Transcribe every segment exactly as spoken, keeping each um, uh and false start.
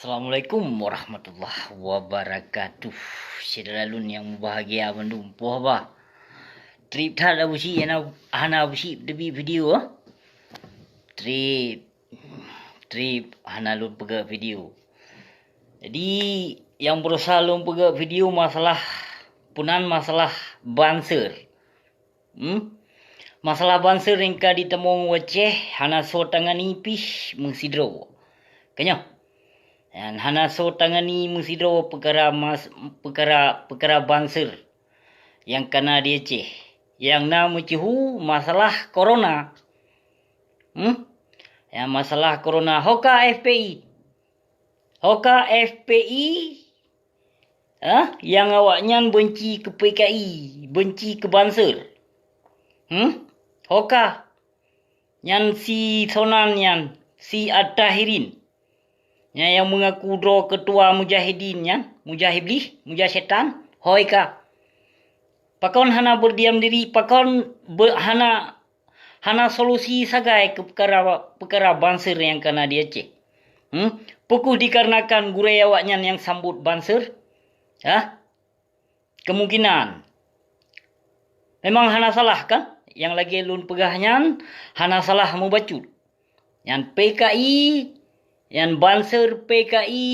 Assalamualaikum warahmatullahi wabarakatuh. Syedara lôn nyang mubahgia bandum, poh bah. Treb that Abusyik hana, hana Abusyik teubiet video, eh. Treb, treb hana lôn peugah video. Jadi, nyang berusaha lôn peugah video masalah, peunan masalah banser. Hmm? Masalah banser nyang ka jitamong u Aceh hana soe tangani pih meusidroe. Keunyoe, nyan hana soe tangani meusidroe peukara mas-, peukara, peukara banser nyang kana di Aceh, nyang na meusyeuhu masalah korona. Hmm? Nyang masalah korona, ho ka F P I. Ho ka F P I, eh, nyang awaknyan beunci keu P K I, beunci keu banser. Hmm? Ho ka. Nyan si Sonan nyan, si At-Tahirin. Nyan nyang meungaku droe keutua mujahidin nyan, mujah iblih, mujah setan, ho ka. Pakon hana berdiam diri, pakon be-, hana hana solusi sagai keu peukara, peukara banser nyang kana di Aceh. Hmm? Peu kheueh dikarenakan gurée awaknyan nyang sambot banser? Hah? Kemungkinan. Memang hana salah kan? Nyang lagée lôn peugah nyan hana salah mubacut. Nyan P K I, nyan banser P K I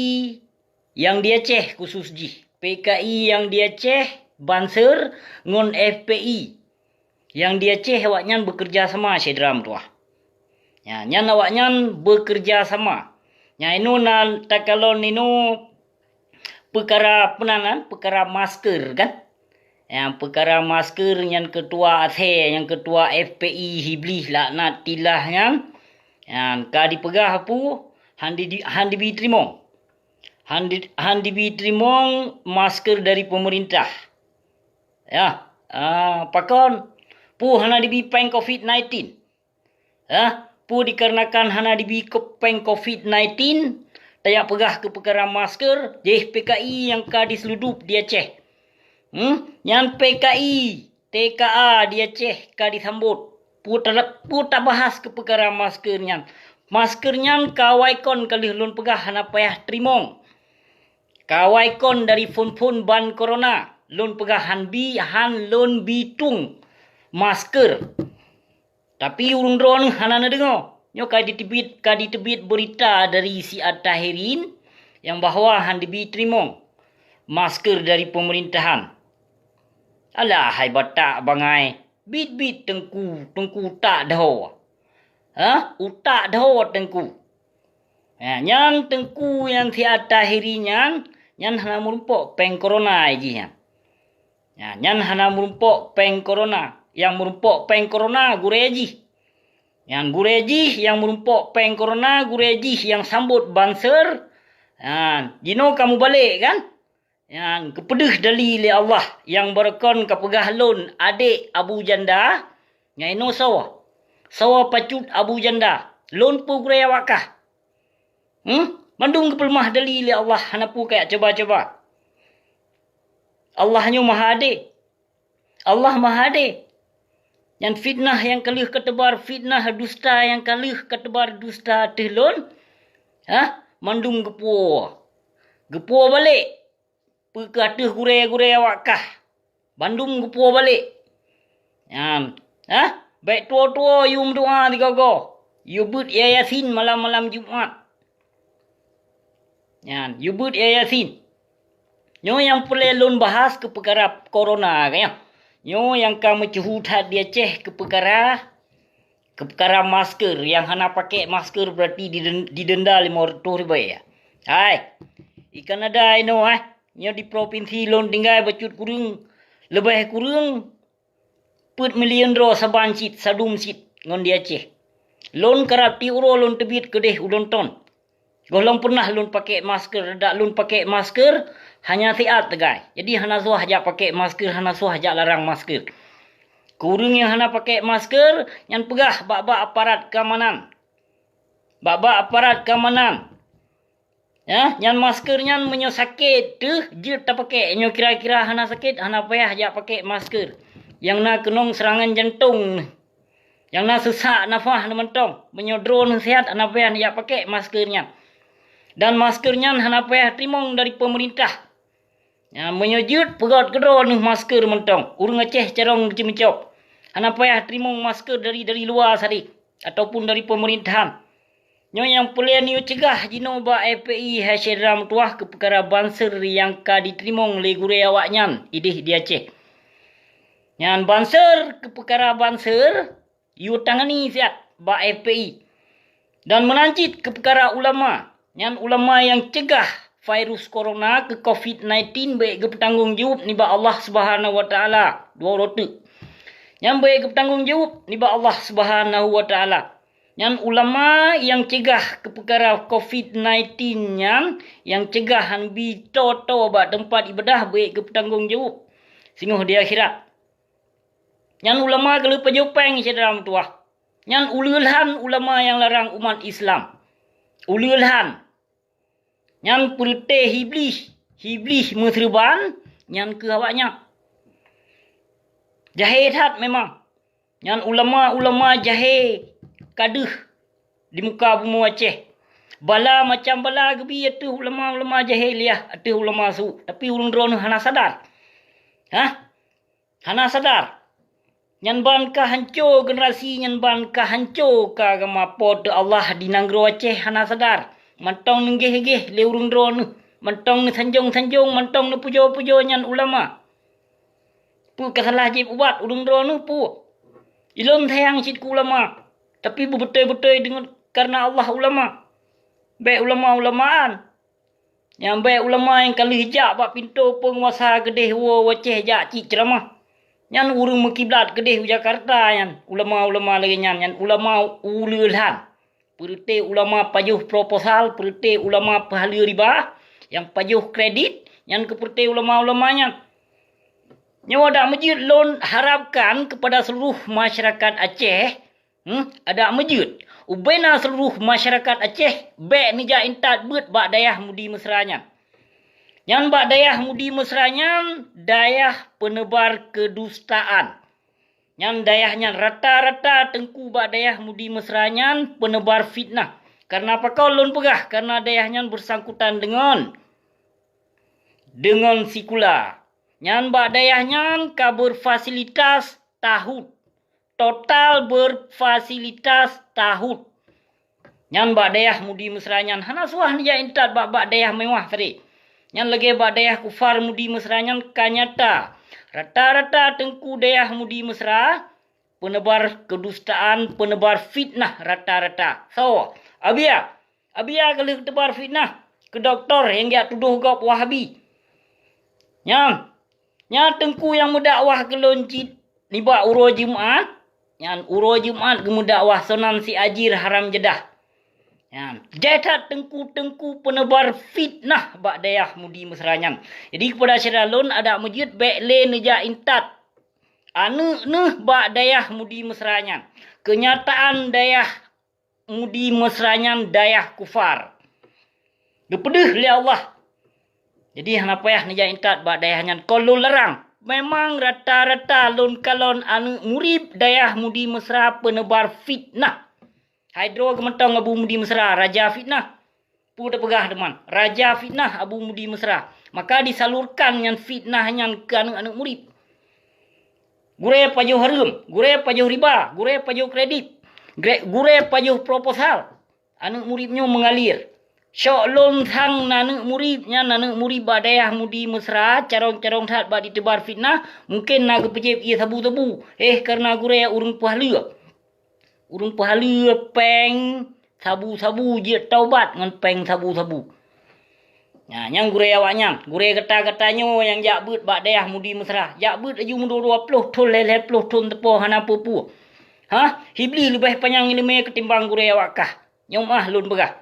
nyang di Aceh khusus jih. P K I nyang di Aceh, banser ngon F P I nyang di Aceh, awaknyan beukeureuja sama syedara meutuwah. Nya, nyan awaknyan beukeureuja sama. Nya, inoe na takalon inoe peukara peunanan, peukara masker kan? Nyang peukara masker nyan keutua asée, nyang keutua F P I iblih laknatillah nyan, nyan ka jipeugah peue, han di, han dibi teurimong. Han di, han dibi teurimong masker dari peumeurintah. Ya, ah, pakon? Peue hana dibi péng covid nineteen? Hah? Peue dikarenakan hana dibi ko-, péng covid nineteen, tajak peugah keu peukara masker, jih P K I nyang ka diseuludup di Aceh. Hmm? Nyan P K I, T K A di Aceh ka disambot. Peue ta-, peue tabahas keu peukara masker nyan? Masker nyan ka awai kon ka lheueh lôn peugah hana payah teurimong. Ka awai kon dari phon-phon ban korona, lôn peugah han bi, han lôn bi tueng masker. Tapi ureuëng droeneuh hana neudeungoe. Nyoe ka jiteubiet, ka jiteubiet beurita dari si At-Tahirin nyang bahwa han dibi teurimong masker dari peumeurintahan. Alah hai batak bangai, biet-biet teungku, teungku utak dho. Hah? Utak dho teungku. Ha, nyan teungku nyang si At-Tahirin nyan, nyan hana meurumpok péng korona jih nyan. Nya, nyan hana meurumpok péng korona. Nyang meurumpok péng korona gurée jih. Nyan gurée jih nyang meurumpok péng korona, gurée jih nyang sambot banser. Nyan, jinoe ka mubalek kan? Nyan, geupeudeuh dali lé Allah nyang baroekon ka peugah lôn adék Abu Janda. Nyan inoe soe? Soe pacut Abu Janda? Lôn peue gurée awak kah? Hmm? Mandum geupeuleumah dali lé Allah, hana peue kajak cuba-cuba. Allah nyoe Maha Adé. Allah Maha Adé. Nyan fitnah nyang ka lheueh kateubar, fitnah dusta nyang ka lheueh kateubar dusta ateueh lôn. Hah? Mandum geupuwoe. Geupuwoe balek. Peu kheueh ateueh gurée-gurée awak kah. Bandum geupuwoe balek. Nyan, hah? Bék tuwoe-tuwoe yue meudoá sigoe-goe. Yue beuet ya Yasin malam-malam Jumat. Nyan, yue beuet ya Yasin. Nyoe nyang peureulée lôn bahas keu peukara korona, ka nyoe. Nyoe nyang ka meusyeuhu that di Aceh keu peukara Keu peukara masker, nyang hana pakék masker beurati diden-, didenda limong reutôh ribée. Hai, di Kanada inoe, eh, nyoe di propinsi lôn tinggai bacut kureueng, leubeh kureueng peuet milion droe saban cit, sadum cit ngon di Aceh. Lôn karab tieb uroe lôn teubiet keudeh ulôn ton. Gohlom pernah lôn pakék masker, dak lôn pakék masker hanya siat teugai. Jadi hana suah jak pakék masker, hana suah jak larang masker. Keu ureuëng nyang hana pakék masker, nyan peugah bak-bak aparat keamanan. Bak-bak aparat keamanan. Ya, nyan masker nyan meunyoe sakét teuh jeuet tapakék, nyoe kira-kira hana sakét, hana payah jak pakék masker. Nyang na keunong seurangan jantong. Nyang na seusak nafah na mantong, meunyoe droe neusehat hana payah neujak pakék masker nyan. Dan masker nyan hana payah teurimong dari peumeurintah. Nyan meunyoe jeuet, peugöt keudroe neuh masker mantong. Ureuëng Aceh carông geuceumeucöb. Hana payah teurimong masker dari, dari luwa sabe ataupun dari peumeurintahan. Nyoe nyang peureulée neucegah jinoe bak F P I hai syedara meutuwah keu peukara banser nyang ka jiteurimong lé gurée awaknyan ideh di Aceh. Nyan banser keu peukara banser yue tangani siat bak F P I. Dan meunan cit keu peukara ulama, nyan ulama nyang cegah virus corona keu covid nineteen bék geupeutanggong jaweueb nibak Allah Subhanahu wa Taala dua uroe teuk. Nyan bék geupeutanggong jaweueb nibak Allah Subhanahu wa Taala. Nyan ulama nyang cegah keu peukara covid nineteen nyan, nyang cegah han bi toe-toe bak teumpat ibadah bék geupeutanggong jaweueb singoh di akhirat. Nyan ulama ka lheueh pajoh péng syedara meutuwah. Nyan uleue lhan ulama nyang larang umat Islam. Uleue lhan. Nyan peureuté Iblih, Iblih meuseureuban nyan keu awaknyan. Jahé that memang. Nyan ulama-ulama jahé ka deuh di muka bumoe Aceh. Bala macam bala geubi ateueh ulama-ulama jahé liah, ateueh ulama su, tapi ureuëng droeneuh hana sadar. Hah? Hana sadar. Nyan ban ka hanco generasi, nyan ban ka hanco ka agama Po teu Allah di nanggroe Aceh hana sadar. Mantong neugeh-geh lé ureuëng droeneuh, mantong neusanjong-sanjong, mantong neupujoe-pujoe nyan ulama. Peue ka salah jieb ubat ureuëng droeneuh peue? Ilôn sayang cit keu ulama, tapi beubeutôi-beutôi deungon kareuna Allah ulama. Bék ulama-ulamaan. Nyang bék ulama nyang ka lheueh jak bak pintoe peunguasa keudeh woe u Aceh jak cit ceuramah. Nyan ureuëng meukiblat keudeh u Jakarta nyan, ulama-ulama lagée nyan, nyan ulama uleue lhan. Peureuté ulama pajoh proposal, peureuté ulama peuhaleue riba, nyang pajoh kredit, nyan keu peureuté ulama-ulama nyan. Nyoe dak meujeuet lôn harapkan keupada seuluruh masyarakat Aceh, Hmm, adak meujeuet. Ubena seuluruh masyarakat Aceh bék neujak intat beuet bak dayah Mudi Mesra nyan. Nyan bak dayah Mudi Mesra nyan dayah peuneubar keudustaan. Nyan dayah nyan rata-rata teungku bak dayah Mudi Mesra nyan peuneubar fitnah. Kareuna pakon lôn peugah? Kareuna dayah nyan beusangkutan deungon, deungon sikula. Nyan bak dayah nyan ka beufasilitas tahut. Total beufasilitas tahut. Nyan bak dayah Mudi Mesra nyan hana suah neujak intat bak, bak dayah mewah tadi. Nyan lagée bak dayah kufar Mudi Mesra nyan ka nyata. Rata-rata teungku dayah Mudi Mesra peuneubar keudustaan, peuneubar fitnah rata-rata. So, Abia, Abia ka lheueh teubar fitnah keu dokto nyang jak tudoh gob Wahabi. Nyan, Nyan teungku nyang meudakwah keu lôn cit nibak uroe Jumat, nyan uroe Jumat geumeudakwah sonan si Ajir haram jadah. Nyan, jai that teungku-teungku peuneubar fitnah bak dayah Mudi Mesra nyan. Jadi keupada syedara lôn adak meujeuet bék lé neujak intat aneuëk neuh bak dayah Mudi Mesra nyan. Keunyataan dayah Mudi Mesra nyan dayah kufar. Geupeudeuh lé Allah. Jadi hana payah neujak intat bak dayah nyan kon lôn larang. Memang rata-rata lôn kalon aneuëk murit dayah Mudi Mesra peuneubar fitnah. Hai droe geumantong Abu Mudi Mesra, raja fitnah. Peue tapeugah teuma? Raja fitnah Abu Mudi Mesra. Maka disalurkan nyan fitnah nyan keu aneuëk-aneuëk murit. Gurée pajoh hareuem, gurée pajoh riba, gurée pajoh kredit, gre-, gurée pajoh proposal. Aneuëk murit nyoe meungalir. Syok lôn sang na aneuëk murit nyan, aneuëk murit bak dayah Mudi Mesra, carông-carông that bak diteubar fitnah, mungken na geupeujieb ié sabu-sabu. Eh, kareuna gurée ureuëng peuhaleue. Ureuëng peuhaleue péng sabu-sabu jeuet taubat ngon péng sabu-sabu. Nah, nyang gurée awaknyan, gurée gata-gata nyoe nyang jak beuet bak dayah Mudi Mesra. Jak beuet laju meudua-dua ploh thon, lhée-lhée ploh thon teupo hana peue-peue. Hah? Iblih leubeh panyang iéleumé keutimbang gurée awak kah. Nyoe meuah lôn peugah.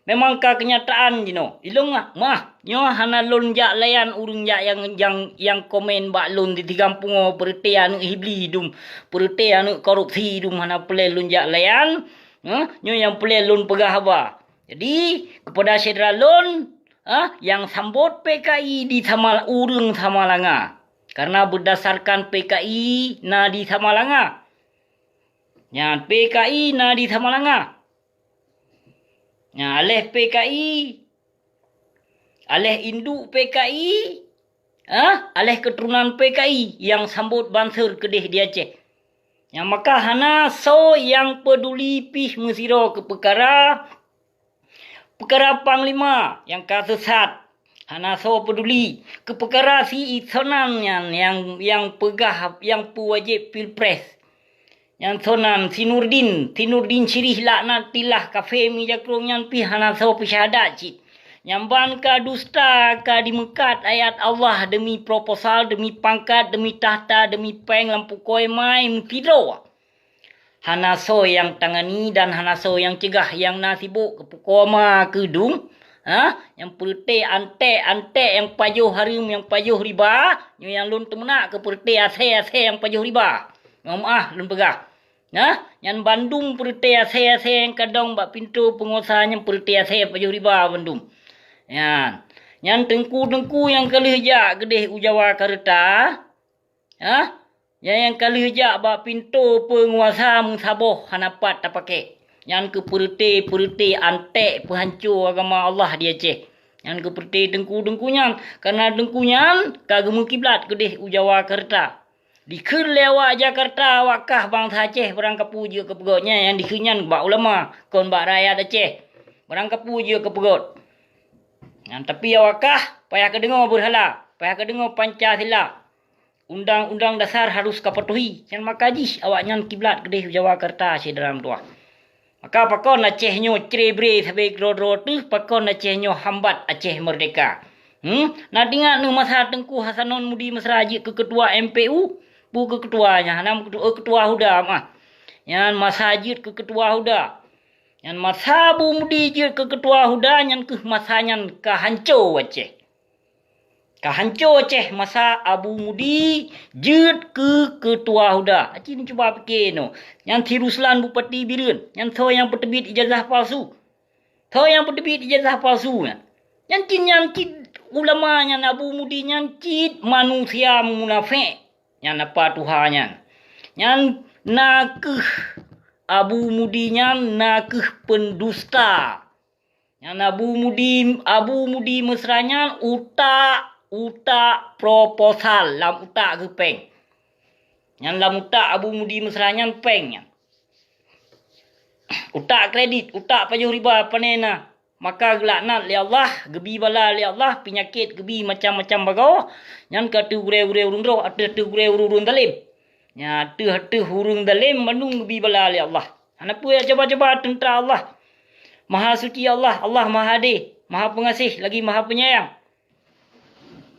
Memang ka keunyataan jinoe. Ilôn meuah, nyoe hana lôn jak layan ureuëng jak nyang, nyang, nyang komen bak lôn di tigampue peureuté aneuëk Iblih dum, peureuté aneuëk korupsi dum hana peureulée lôn jak layan. Hah? Nyoe nyang peureulée lôn peugah haba. Jadi, keupada syedara lôn, hah, nyang sambot P K I di Samal-, ureuëng Samalanga. Kareuna beudasarkan P K I na di Samalanga. Nyan P K I na di Samalanga. Nyan aléh P K I Aléh induek P K I, ah, aléh keuturonan P K I nyang sambot banser keudeh di Aceh. Nyang maka hana soe nyang peuduli pih meusidroe keu peukara, peukara panglima nyang ka seusat. Hana soe peuduli keu peukara si Itsonan nyan nyang, nyang peugah, nyang peuwajéb pilpres. Nyan sonan si Nurdin, si Nurdin Sirih laknatillah kafé meujakrong nyan pih hana soe peusyahadat cit. Nyang ban ka dusta, ka dimeukat ayat Allah deumi proposal, deumi pangkat, deumi takhta, deumi péng lam pukoe mai meusidroe. Hana soe nyang tangani dan hana soe nyang ceugah nyang na sibok keu pukoe ma keudung. Ha? Nyang peureuté anték-anték nyang pajoh hareuem, nyang pajoh riba, nyoe nyang lôn teumeunak keu peureuté asée-asée nyang pajoh riba. Meu'ah lôn peugah. Nah, nyan bandum peureuté asée-asée nyang kadong bak pintoe peunguasa nyan peureuté asée pajoh riba bandum. Nyan, nyan teungku-teungku nyang ka lheueh jak keudeh u Jawa Kareuta, ha? Nyan nyang ka lheueh jak bak pintoe peunguasa meusaboh hana pat tapaké. Nyan keuh peureuté-peureuté anték peuhanco agama Allah di Aceh. Nyan keuh peureuté teungku-teungku nyan, kareuna teungku nyan ka geumeukiblat keudeh u Jawa Kareuta. Dikheun lé awak Jakarta, awak kah bansa Aceh barang kapeue jeuet keu peugét nyan, nyang dikheun nyan bak ulama, kon bak rakyat Aceh. Barang kapeue jeuet keu peugét. Nyan, tapi awak kah payah kadeungoe beurhala, payah kadeungoe Pancasila. Undang-undang dasar harus kapatuhi, nyan maka jih awaknyan kiblat keudeh Jawa Kareuta syedara meutuwah. Maka pakon Aceh nyoe cre-bre sabe keudroe-droe teuh, pakon Aceh nyoe hambat Aceh meurdeka. Hmm? Na teuingat neuh masa Teungku Hasanon Mudi Mesra jeuet keu keutua M P U? Peue keu keutua nyan? Hana meukeue-, oh, keutua HUDA mah. Nyan masa jeuet keu keutua HUDA. Nyan masa Abu Mudi jeuet keu keutua HUDA, nyan keuh masa nyan ka hanco Aceh. Ka hanco Aceh masa Abu Mudi jeuet keu keutua HUDA. Aci neucuba pike nyoe. Nyan si Ruslan Bupati Bireuen. Nyan soe nyang peuteubiet ijazah palsu. Soe nyang peuteubiet ijazah palsu nyan. Nyan cit, nyan cit ulama nyan, Abu Mudi nyan cit manusia munafék. Nyan apa tuha nyan. Nyan na keuh Abu Mudi nyan na keuh pendusta. Nyan Abu Mudi, Abu Mudi Mesra nyan utak, utak proposal lam utak geuh péng. Nyan lam utak Abu Mudi Mesra nyan péng nyan. Utak kredit, utak pajoh riba pane na. Maka geulaknat lé Allah, geubi bala lé Allah, peunyakét geubi macam-macam bagoe, nyan ka ateueh gurée-gurée ureuëng droe, ateueh, ateueh gurée ureuëng-ureuëng dalém. Nyan ateueh, ateueh ureuëng dalém bandum geubi bala lé Allah. Hana peue jak coba-coba teuntra Allah. Maha suci Allah, Allah Maha Adé, Maha Peungaséh, lagi Maha Peunyayang.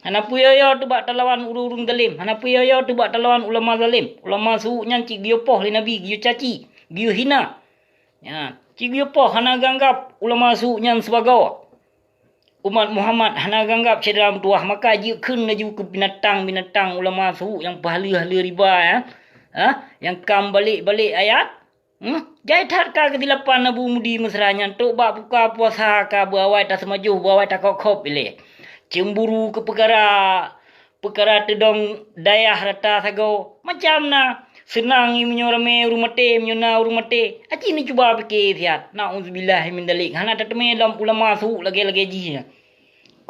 Hana peue yo-yo teuh bak talawan ureuëng-ureuëng zalém, hana peue yo-yo teuh bak talawan ulama zalém. Ulama su' nyan cit geuyue poh lé Nabi, geuyue caci, geuyue hina. Nyan, cit geuyue poh, hana geuanggab ulama su' nyan sibagoe. Umat Muhammad hana geuanggab syedara meutuwah, maka jikheun laju keu binatang-binatang ulama su' nyang peuhaleue-haleue riba, ya. Ha? Nyang ka meubalek-balek ayat. Hmm? Jai that ka keusilapan Abu Mudi Mesra nyan, trok bak buka puasa ka beuawai taseumajoh, beuawai takop-kop ilée. Cemburu keu peukara, peukara teudong dayah rata sagoe. Macam na, seunang meunyoe ramé ureuëng maté, meunyoe na ureuëng maté. Aci neucuba pike siat. Nauzubillah min dalik. Hana tateumé lom ulama su' lagée-lagée jih nyan.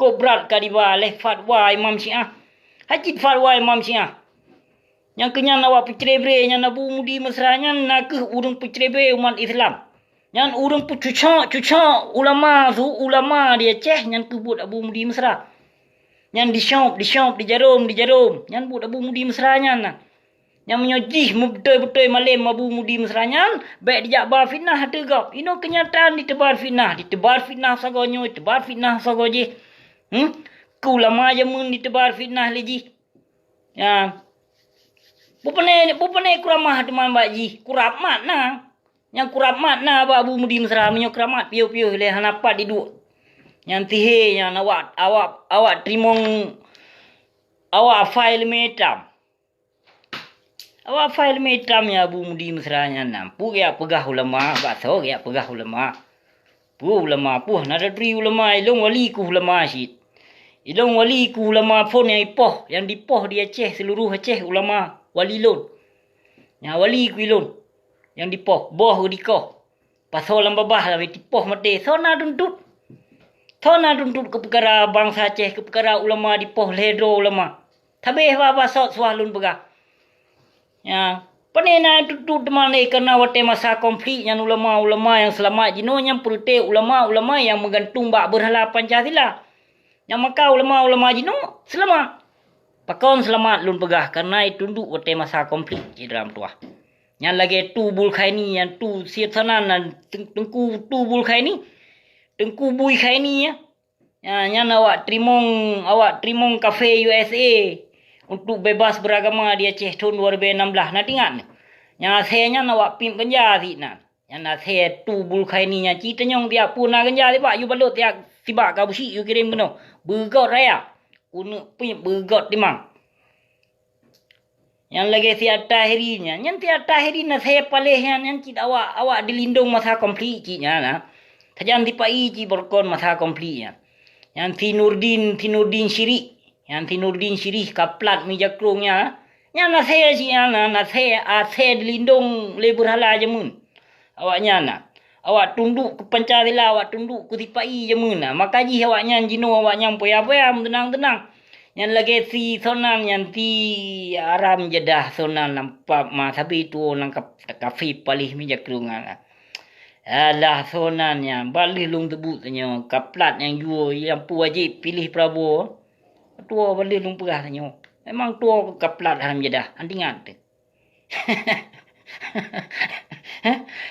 Kok brat ka diba lé fatwa imam Syiah. Hana cit fatwa imam Syiah. Nyang keu nyan awak peucrebre nyan Abu Mudi Mesra nyan na keuh ureuëng peucrebre umat Islam. Nyan ureuëng peucucok-cucok ulama su' ulama di Aceh nyan keuh buet Abu Mudi Mesra. Nyan disop, disop, dijarom, dijarom. Nyan buet Abu Mudi Mesra nyan na. Nyan meunyoe jih meubeutôi-beutôi malém Abu Mudi Mesra nyan, bék dijak ba fitnah ateueh gob. Inoe keunyataan diteubar fitnah, diteubar fitnah sagoe nyoe, diteubar fitnah sagoe jih. Hmm? Keu ulama jameun diteubar fitnah lé jih. Ya. Bukeuneuk, bukeuneuk kuramat teuma bak jih, kuramat na. Nyang kuramat na bak Abu Mudi Mesra, meunyoe kuramat piôh-piôh lé hana pat diduek. Nyang tihé nyan awak, awak, awak teurimong, awak afai leumé itam. Awak afai leumé itam nyan Abu Mudi Mesra nyan na. Peue geujak peugah ulama, bak soe geujak peugah ulama. Peue ulama, peue na taturi ulama, ilôn wali keuh ulama cit. Ilôn wali keuh ulama phon nyang ipoh, nyang dipoh di Aceh, seuluroh Aceh ulama wali lôn. Nyang wali keuh ilôn nyang dipoh, boh geudikoh. Pasoe lam babah lam tipoh maté, soe na tuntot? Soe na tuntot keu peukara bansa Aceh, keu peukara ulama dipoh lhée droe ulama? Sabé haba-haba sot suah lôn peugah. Ya, pane na tuntot teuma lé kareuna watée masa konflik nyan ulama-ulama nyang seulamat jinoe nyan peureuté ulama-ulama nyang meugantung bak beurhala Pancasila. Nyang maka ulama-ulama jinoe seulamat. Pakon seulamat lôn peugah kareuna ituntot watée masa konflik cit dalam tuah. Nyan lagée Tu Bul Khaini, nyan Tu Sir Sanan, nan Teung-, Teungku Tu Bul Khaini, Teungku Bui Khaini, ya. Ya, nyan awak teurimong, awak teurimong kafé U S A untuk bebas beragama di Aceh thon dua ribu enam belas. Na teuingat? Nyang asée nyan awak piep ganja sit nan. Nyan asée Tu Bul Khaini nyan ci tanyong tiak peue na ganja sibak, yue balot tiak sibak ka beusi yue kirém keunoe. Beugöt raya. Uneuk piep beugöt timang. Nyang lagée si Atta Heri nyan, nyan si Atta Heri na asée paléh nyan, nyan cit awak, awak dilindong masa konflik cit nyan na. Sajan sipa-i cit beurukon masa konflik nyan. Nyan si Nurdin, si Nurdin Syirik, nyan si Nurdin Syirik ka plat meujakrong nyan. Nyan asée cit nyan na, asée, asée dilindong lé beurhala jameun. Awaknyan na, awak tuntot keu Pancasila, awak tuntot keu sipa-i jameun na. Maka jih awaknyan jinoe awaknyan poya-poya meuteunang-teunang. Nyan lagée si Sonan nyan si haram jadah Sonan lam pap ma sabe tuwoe lam kaf-, kafé paléh meujakrong nyan. Alah Sonan nyan, ban lheueh lôn teubuet tanyoe, ka plat nyang jue nyang peu wajéb piléh Prabowo. Tuwoe ban lheueh lôn peugah tanyoe. Memang tuwoe ka plat haram jadah, han teuingat teuh.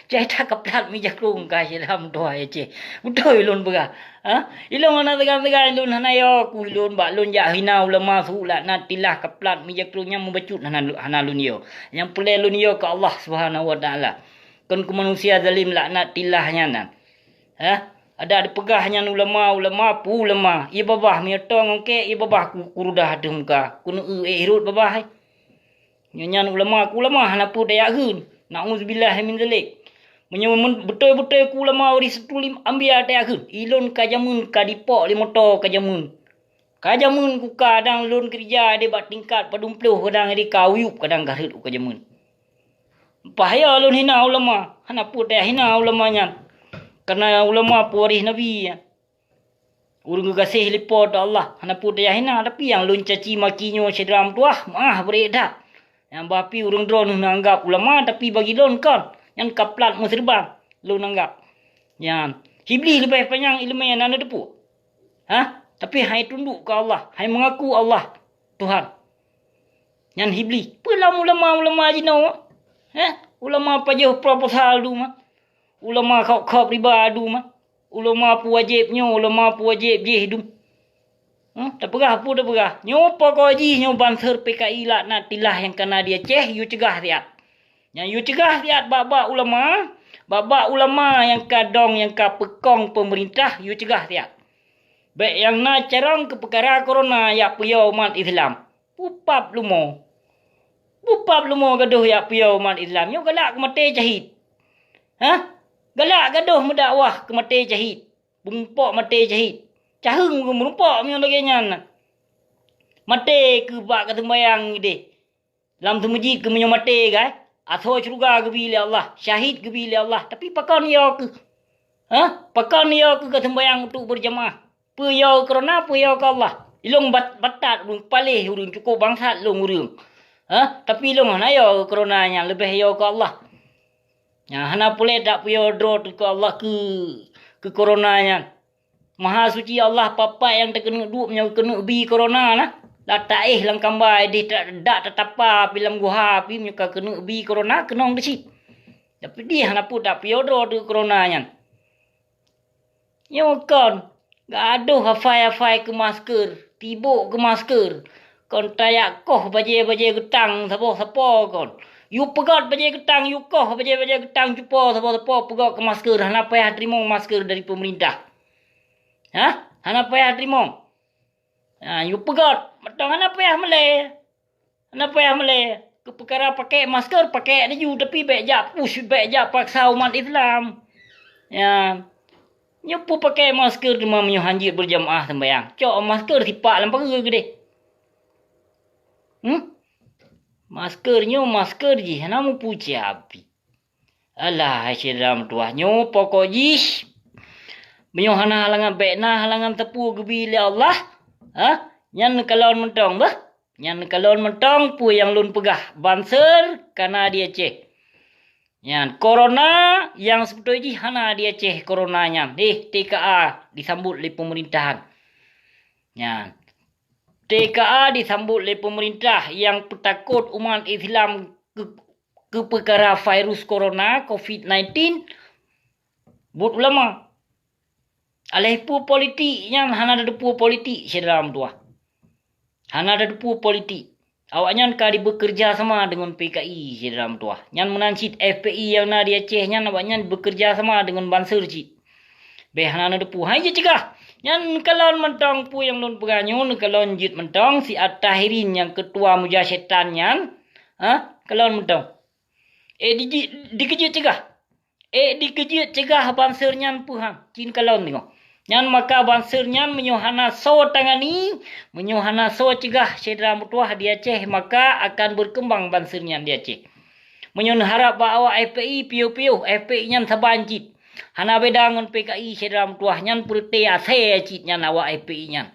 Cai that ka plat meujakrong ka silam tuha ya ceh. Beutôi lôn peugah. Ha? Ilôn hana teuga-teuga lôn hana yo ku ilôn bak lôn jak hina ulama su laknatillah ka plat meujakrong nyang mubacut hana, hana lôn yo. Nyang peureulée lôn yo keu Allah Subhanahu wa Taala. Kon keu manusia zalim laknatillah nyan nan. Ha? Ada dipeugah nyan ulama, ulama, pu ulama. Ie babah meunyoe tong ongkek, ie babah ku, kurudah ateueh muka. Keuneuk eu ék rhot babah hai. Nyoe nyan ulama, ku ulama hana peue tajak kheun. Na'udzubillah min dzalik. Meunyoe men-, beutôi-beutôi ku ulama waréh seutulim ambia tajak kheun. Ilôn ka jameun ka dipok lé moto ka jameun. Ka jameun ku kadang lôn keurija deh bak tingkat padum ploh kadang di ka uyueb kadang ka rhot u ka jameun. Pah ya lôn hina ulama, hana peue tajak hina ulama nyan. Kareuna ulama peue waréh Nabi nyan. Ureuëng geugaséh lé Po teu Allah, hana peue tajak hina, tapi nyang lôn caci maki nyoe syedara meutuwah, meuah bri that. Nyang bah pi ureuëng droeneuh neuanggab ulama, tapi bagi lôn kon, nyan ka plat meuseureuban lôn anggab. Nyan, Iblih leubeh panyang iéleumé na neuteupeue. Hah? Tapi hai tunduk keu Allah, hai meungaku Allah Tuhan. Nyan Iblih. Peue lam ulama-ulama jinoe? Heh? Ulama pajoh proposal dum, ulama khok-khok riba dum. Ulama peue wajéb nyoe, ulama peue wajéb jéh dum. Hah? Tapeugah peue tapeugah? Nyoe pokok jih nyoe banser P K I laknatillah nyang kana di Aceh, yue cegah siat. Nyan yue cegah siat bak-bak ulama, bak-bak ulama nyang ka dong nyang ka peukong peumeurintah, yue cegah siat. Bék nyang na carông keu peukara korona jak peuyo umat Islam. Pupab lumo. Pupab lumo gadôh jak peuyo umat Islam. Nyoe galak keu maté cahit. Hah? Galak gadôh meudakwah keu maté cahit. Beumumpok maté cahit. Caheueng meureumpok meunyoe lagée nyan. Maté keu bak ka seumbayang ideh. Lam seumeujid keu meunyoe maté, gai, asoe syeuruga geubi lé Allah, syahid geubi lé Allah, tapi pakon yo keuh? Hah? Pakon yo keuh ka seumbayang untuk beurjamaah? Peue yo korona, peue yo keu Allah? Ilôn bat-, batat ureuëng paléh, ureuëng cukôp bangsat lôn ureuëng. Hah? Tapi ilôn hana yo keu korona nyan, leubeh yo keu Allah. Nyan hana puléh dak peuyo droe teuh keu Allah keu, keu korona nyan. Maha suci Allah, pat-pat nyang takeuneuk duek meunyoe keuneuk bi korona na. Dak taéh lam kamba ideh ta-, dak tatapa pi lam guha pi meunyoe ka keuneuk bi korona keunong teuh cit. Tapi dih hana peue dak peuyo droe teuh korona nyan. Nyoe kon, gadôh hafai-hafai keu masker, tibok keu masker. Kon tajak koh bajée-bajée geutang saboh sapo kon. Yue peugöt bajée geutang, yue koh bajée-bajée geutang cupo saboh sapo peugöt keu masker, hana payah teurimong masker dari peumeurintah. Hah? Hana payah teurimong. Ha, yue peugöt, mantong hana payah meulée. Hana payah meulée. Keu peukara pakèk masker, pakèk laju, tapi bék jak push, bék jak paksa umat Islam. Ya. Nyoe peue pakèk masker teuma meunyoe hanjeuet beurjamaah seumbayang. Cok masker sipak lam pageue keudeh. Hmm? Masker nyoe masker jih hana meupucé api. Alah, hai syedara meutuwah, nyoe pokok jih Meunyoe hana halangan, bék na halangan teupeu geubi lé Allah, ha? Nyan neukalon mantong beuh. Nyan neukalon mantong peue nyang lôn peugah, banser ka na di Aceh. Nyan, corona nyang seubeutôi jih hana di Aceh corona nyan. Eh, T K A disambot lé peumeurintahan. Nyan. T K A disambot lé peumeurintah nyang peutakot umat Islam keu, keu peukara virus corona, covid nineteen, buet ulama. Aléh peue politik nyan hana tateupeue politik, syedara meutuwah. Hana tateupeue politik. Awaknyan ka dibeukeureuja sama deungon P K I, syedara meutuwah. Nyan meunan cit F P I nyang na di Aceh nyan, awaknyan beukeureuja sama deungon banser cit. Bék hana neuteupeue. Hai jeuet cegah. Nyan neukalon mantong peue nyang lôn peugah nyoe, neukalon jeuet mantong si At-Tahirin nyang keutua muja syaitan nyan. Ha? Kalon mantong. Eh, di, di, dikeujeuet cegah. Eh, dikeujeuet cegah banser nyan peue han. Cit neukalon teungoh. Nyan maka banser nyan meunyoe hana soe tangani, meunyoe hana soe cegah syedara meutuwah di Aceh, maka akan beukeumbang banser nyan di Aceh. Meunyoe neuharab bak awak F P I, piôh-piôh, F P I nyan saban cit. Hana beda ngon P K I syedara meutuwah, nyan peureuté asée cit nyan awak F P I nyan.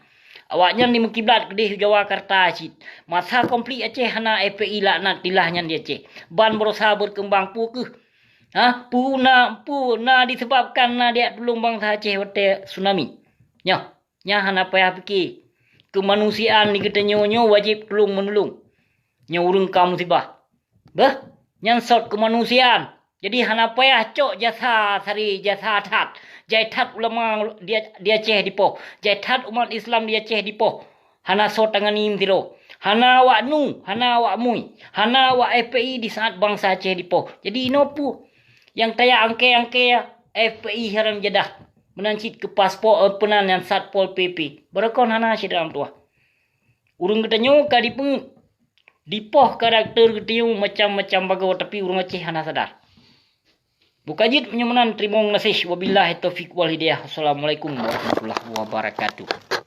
Awaknyan di meukiblat keudeh u Jawa Karta cit. Masa konflik Aceh hana F P I laknatillah nyan di Aceh. Ban beurasa beukeumbang peue keuh. Ha? Peue na, peue na disebabkan na diat tulông bansa Aceh watée tsunami. Nyoh, nyan hana payah pike. Keumanusiaan di geutanyoe nyoe wajéb tulông-meunulông. Nyoe ureuëng ka musibah. Beuh, nyan sot keumanusiaan. Jadi hana payah cok jasa sari, jasa that. Jai that ulama di, di Aceh dipoh. Jai that umat Islam di Aceh dipoh. Hana soe tangani meusidroe. Hana awak nu, hana awak mui. Hana awak F P I di saat bansa Aceh dipoh. Jadi inoe peue nyang tajak angkée-angkée F P I haram jadah. Meunan cit keu paspor, eh, peunan nyang satpol P P. Barokon hana syedara meutuwah. Ureuëng geutanyoe ka dipeungeuet. Dipoh karakter geutanyoe macam-macam bagoe, tapi ureuëng Aceh hana sadar. Buka jeuet meunyoe meunan, teurimong gaséh. Wabillahi taufiq wal hidayah. Assalamualaikum warahmatullahi wabarakatuh.